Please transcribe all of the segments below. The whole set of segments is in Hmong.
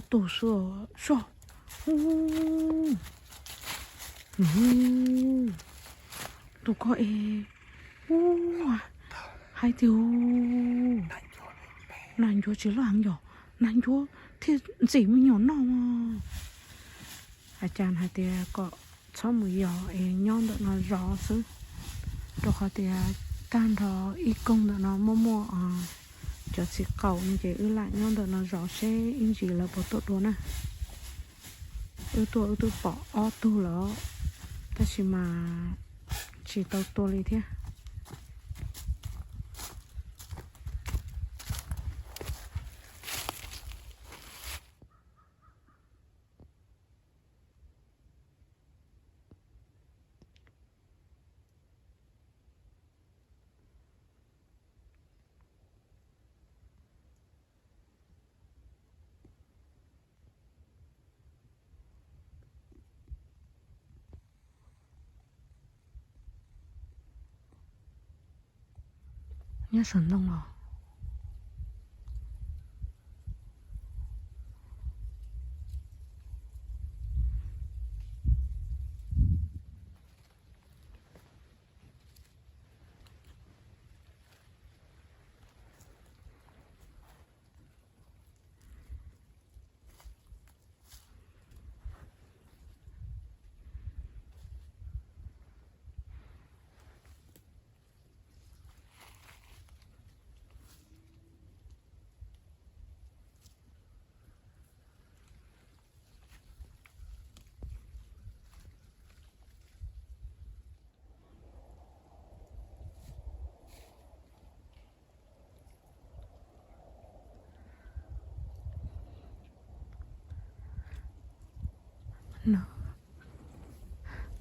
Tus sua soj. Tus ko es, ua, hais tias, nas ncuav tsis loj heev yom, nas ncuav thiaj ntxim me nyuam noj. Hais cas hais tias kom txhob mus yos es nyob ntawm no zov xwb, rau qhov tias tag nrho ib koog ntawm no muaj muaj cov txiv qaum no ces wb lam nyob ntawm no zov seb ib ntsis lawv puas tuaj dua na. Wb tuaj wb twb pom ob tug lawm, tab sis mas tsis tau tua li thiab. Nyob saum ntoo los.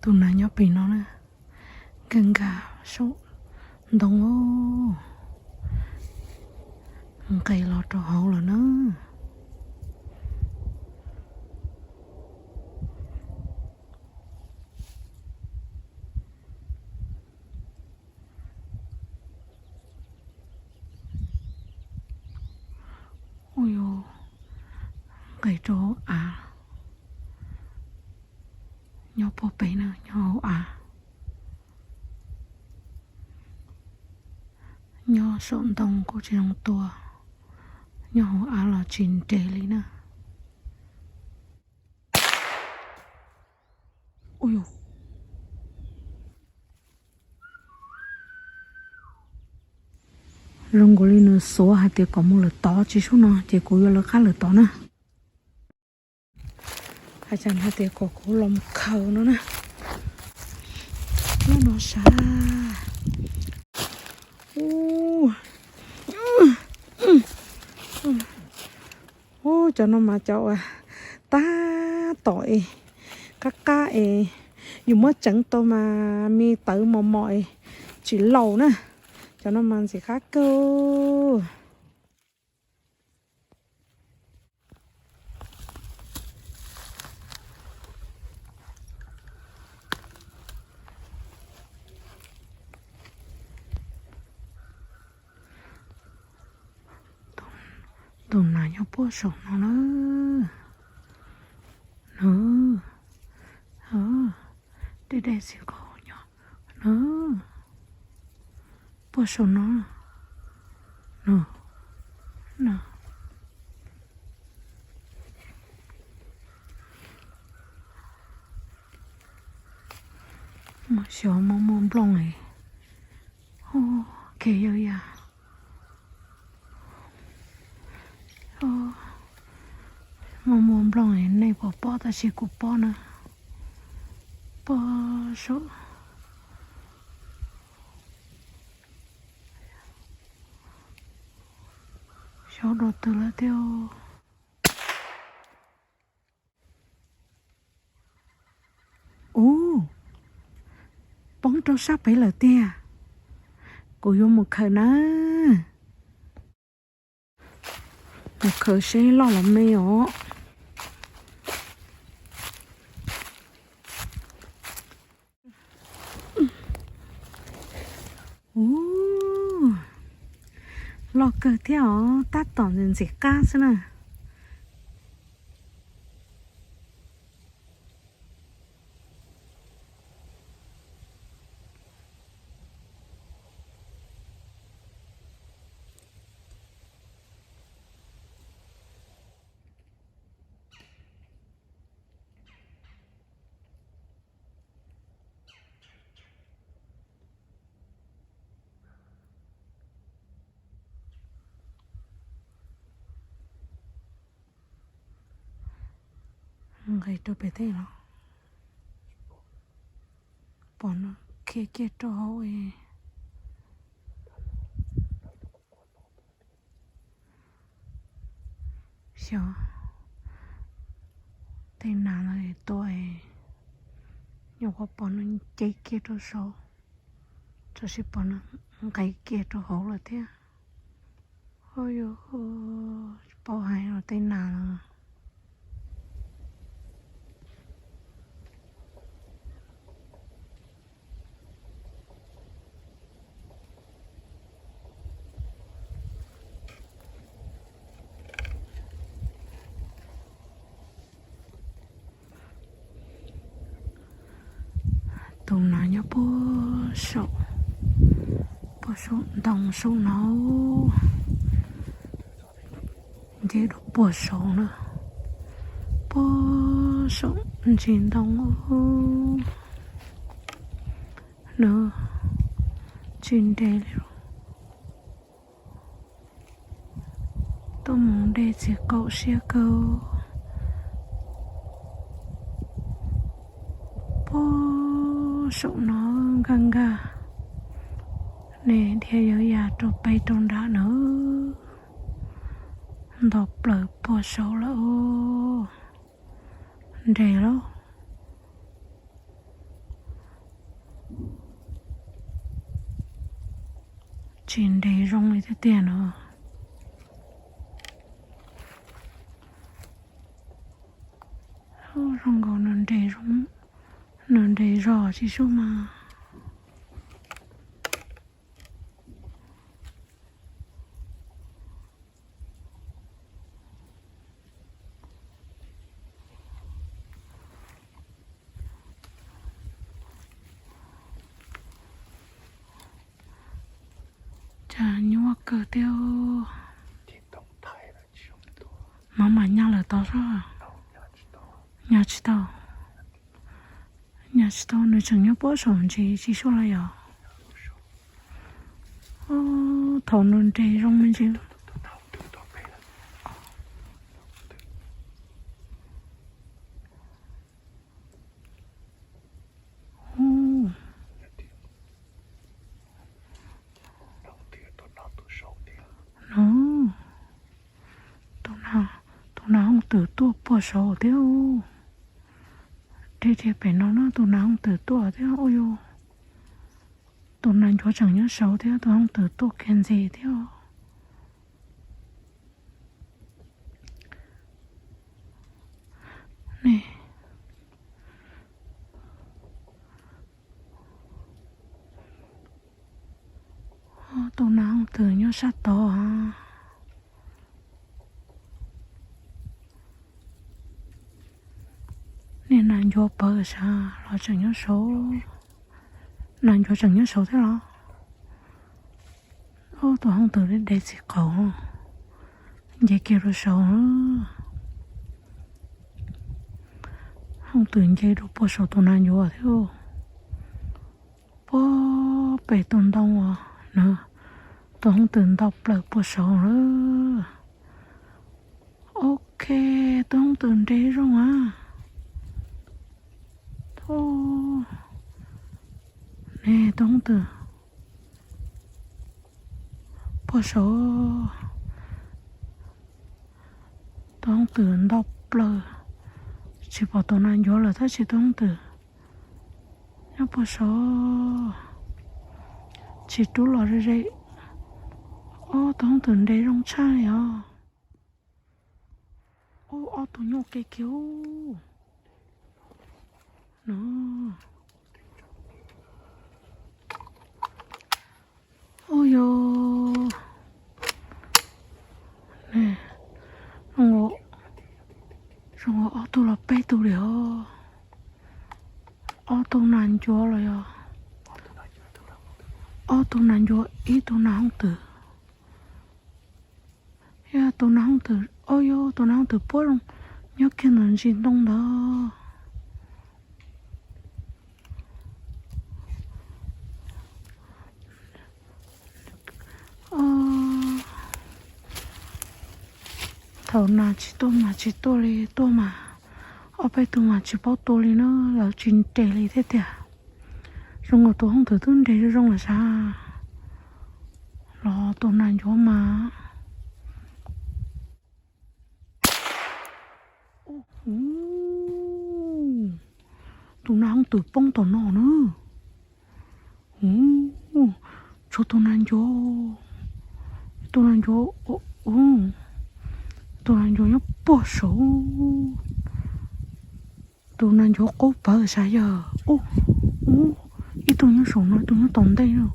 Tus nas nyob pem no na, nkag nkag saum ntoo, nqes los rau hauv lawm na. Ua yog nqes rau hauv av, nyob puag pem na, nyob hauv av. Nyob saum ntoo kuj tsis zoo tua, nyob hauv av los tsis nres li na. Ua yog zoo nkaus li nws xuav hais tias kom mus lawm tod, tsis sub no ces kuv yuav lawv qab lawm tod na. Hais tias kom kuv los mus khaws no na. Nyob no sav. Ub, cov no mas cov uas tab tom es qab qab es yus muab tseev tau mas me tawv mos mos es tsis laus na. Cov no mas ntxim qab kawg. Tus nas nyob puag saum no na. No, dej dej xwb nyob no, puag saum no. No, no. Muaj xyov muaj muaj nplooj es, ua, khe yawg yas. Muaj muaj nplooj es nej puas pom tab sis kuv pom na. Puag saum, xyov dua twg lawm thiab. Ub, poob rau sab pem lawm tiag. Kuv yuav mus khaws na. Mus khaws seb loj los me os. Ub, loj kawg thiab os, tab tom ntxim ntxim qab xwb na. Nqis rau pem tej los pom no khiav kiag rau hauv. Xyov tej nas los tua, nyuam qhuav pom no nce kiag rau saud, tam sim pom no nqis kiag rau hauv lawm thiab. Ua yus tsis paub hais los tej nas los. Tus nas nyob puag saum, puag saum ntoo saum no, nce dua puag saud na, puag saum ntsis ntoo na, tsis nres li. Tuaj mus de txiv qaub siab kawg. Puag saum no nkag nkag, nej dhia yuav ya rau pem rau nram na, nto plaws puag saud lawm. Nres lawm. Tsis nres zoo li tiag tiag no. Zoo nkaus nws nres zoo, nws nres zog tsis sub mas. Cas nyuaj kawg thiab. Maj mam nyas lawm tod soj. Nyas tsis tau. Nyas tsis tau, nws tseem nyob puag saum ntsis tsis sub los yog. Thaum nws nres zoo me ntsis. Tus nas hooj twm tuaj puag saud thiab. Dhia dhia pem no na, tus nas hooj twm tuaj thiab. Ua yus, tus nas ncuav tseem nyob saud thiab, tus hooj twm tuaj kiag ntxiv thiab. Tus nas hooj twm nyob sab tod. Nej, nas ncuav pawv sav los tseem nyob saud. Nas ncuav tseem nyob saud thiab los. Tus hooj twm de txiv qaub nce kiag rau saud. Hooj twm nce rau puag saud tus nas ncuav thiab. Puag pem tus ntoo uas na, tus hooj twm nto plaws puag saud lawm. Ok, tus hooj twm nres zoo a. Ne, tus hooj twm puag saud. Tus hooj twm nto plaws, tsis pom tus nas ncuav lawm tab sis tus hooj twm nyob puag saud. Tsis rub los ze ze. Ob, tus hooj twm nres zoo tshaj li os. Ub, ob tug nyuj qe kiag no. Ub yog, zoo ua ob tug los peb tug li os. Ob tug nas ncuav los yog, ob tug nas ncuav ib tug nas hooj twm. Yog tus nas hooj twm, o yog tus nas hooj twm puab zoo nyob kiag ntawm ntsis ntoo ntawd. Thaum nas tsis tuaj mas tsis tuaj li, tuaj mas Ob peb tug mas tsis paub tua li na, lawv tsis nres li thiab tiag. Zoo nkaus tus hooj twm twb nres zoo zoo lawm sav, los tus nas ncuav mas. Tus nas hooj twm poob tom no na. Tshuav tus nas ncuav, tus nas ncuav, tus nas ncuav nyob puag saud. Tus nas ncuav qub pawv sav yog. Ub, ib tug nyob saum no, ib tug nyob tom ntej no.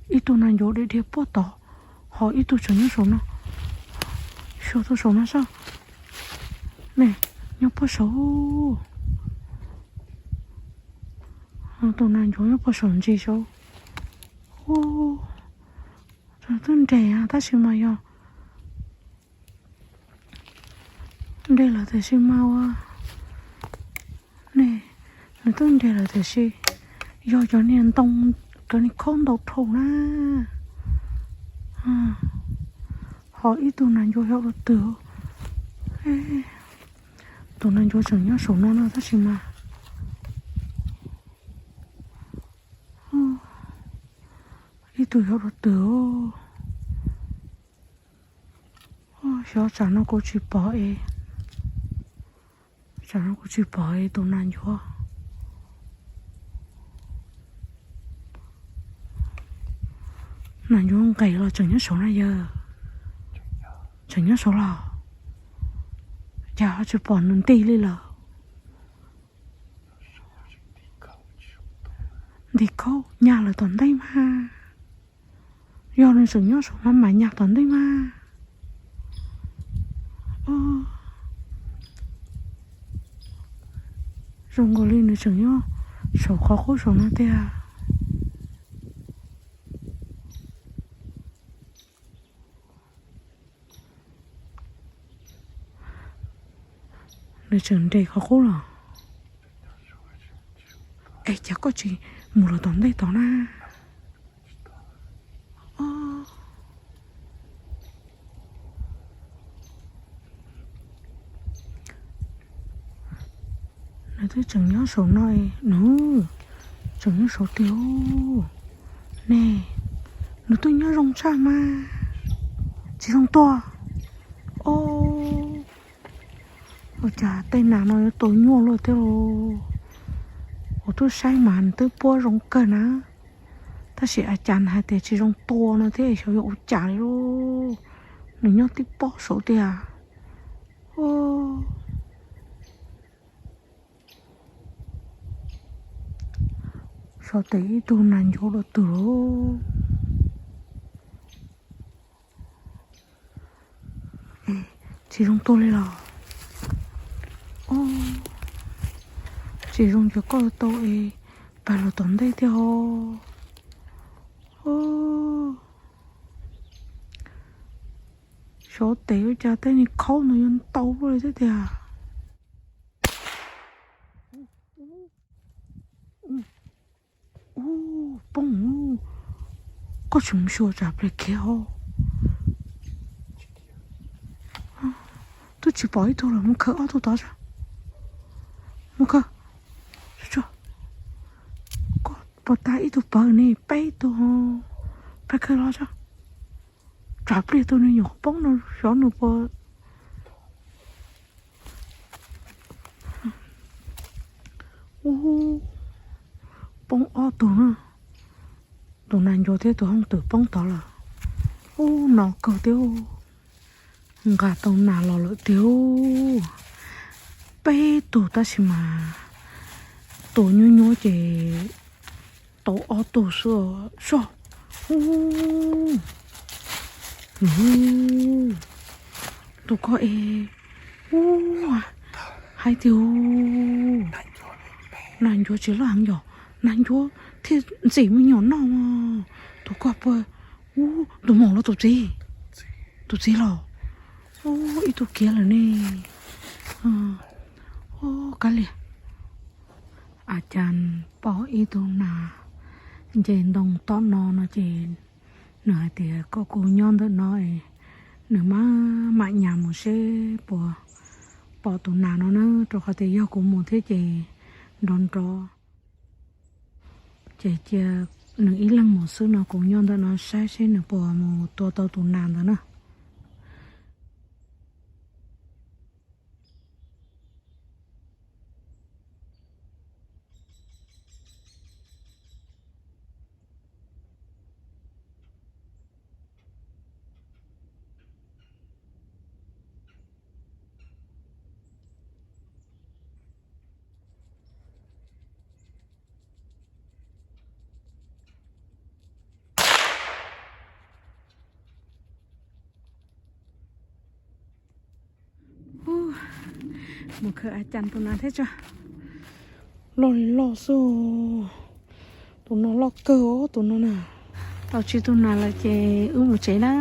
Ib tug nas ncuav dhia dhia puag tod, ho ib tug tseem nyob saum no. Xyuas tus saum no saib. Ne, nyob puag saud. Tus nas ncuav nyob puag saum ntsis saud. Ub, twb nres tab sis mas yog nres lawm tiam sis mas ua ne, nws twb nres lawm tiam sis yog cov niag ntoo, cov niag khaub ntau dhau na. Ho ib tug nas ncuav xyov dua twg. Tus nas ncuav tseem nyob saum no no tab sis mas ib tug xyov dua twg. Xyov tsam no kuv tsis pom es, tsam no kuv tsis pom es tus nas ncuav, nas ncuav nqes los tseem nyob saud na yawg, tseem nyob saud los cas ho tsis pom nws nti li lawm. Nti khaub nyag lawm tom ntej mas. Yog nws tseem nyob saum no mas nyag tom ntej mas. Zoo nkaus li nws tseem nyob saum qhov qub saum no tiag. Nws tseem nres qhov qub los. Es cas koj tsis mus lawm tom ntej tod na? Nws twb tseem nyob saum no, nws tseem nyob saum tiag. Ne, nws twb nyob zoo tshaj mas, tsis zoo tua. Ua cas tej nas no yuav tua nyuaj luaj thiab lauj? Kuv twb saib mas nws twb puab zoo kawg na, tab sis a cas nws hais tias tsis zoo tua no thiab, xyov yog ua cas li lauj. Nws nyob tib pob saud tiag. Xyov tes ib tug nas ncuav dua twg lauj. Tsis zoo tua li los? Tsis zoo ces koj tau es pab los tom ntej thiab ho. Xyov tes ua cas tej niag khaub no yuav ntau luaj li thiab tiag. Ub, poob. Koj tsis mus xyuas tsam pliag khiav ho. Twb tsis pom ib tug lawm, mus khaws ob tug tod tso. Mus khaws. Koj puas tas ib tug pawg ne, peb tug. Peb khaws los tso. Tsam pliag tus me nyuam qhuav poob no xyov nws puas. Ub, poob ob tug na. Tus nas ncuav thiab tus hooj twm poob tod lawm. Ub, no kawg thiab. Nqa tau nas los lawm tiag. Peb tug tab sis mas tua nyuab nyuab ces tau ob tug xwb soj. Ub, tus ko es, ub, hais tias, nas ncuav tsis loj heev yom, nas ncuav thiaj ntxim me nyuam noj. Tus ko puas, ub, tus maum los tus txiv, tus txiv los, ub, ib tug kiag lawm ne. Ub, kav liam. A cas pom ib tug nas nce ntoo tom no no ces nws hais tias koj kuj nyob ntawm no es nws mam mam nyas mus seb puas Pom tus nas no na, rau qhov tias yog kuv mus thiab ces nrov nrov. Ces cia nws ib leeg mus xwb no, kuv nyob ntawm no saib seb nws puas mus tua tau tus nas ntawd na. Mus khawb a cas tus nas thiab tso. Loj li loj xwb. Tus no loj kawg os, tus no na. Tau tsib tug nas lawm ces wb mus tsev na.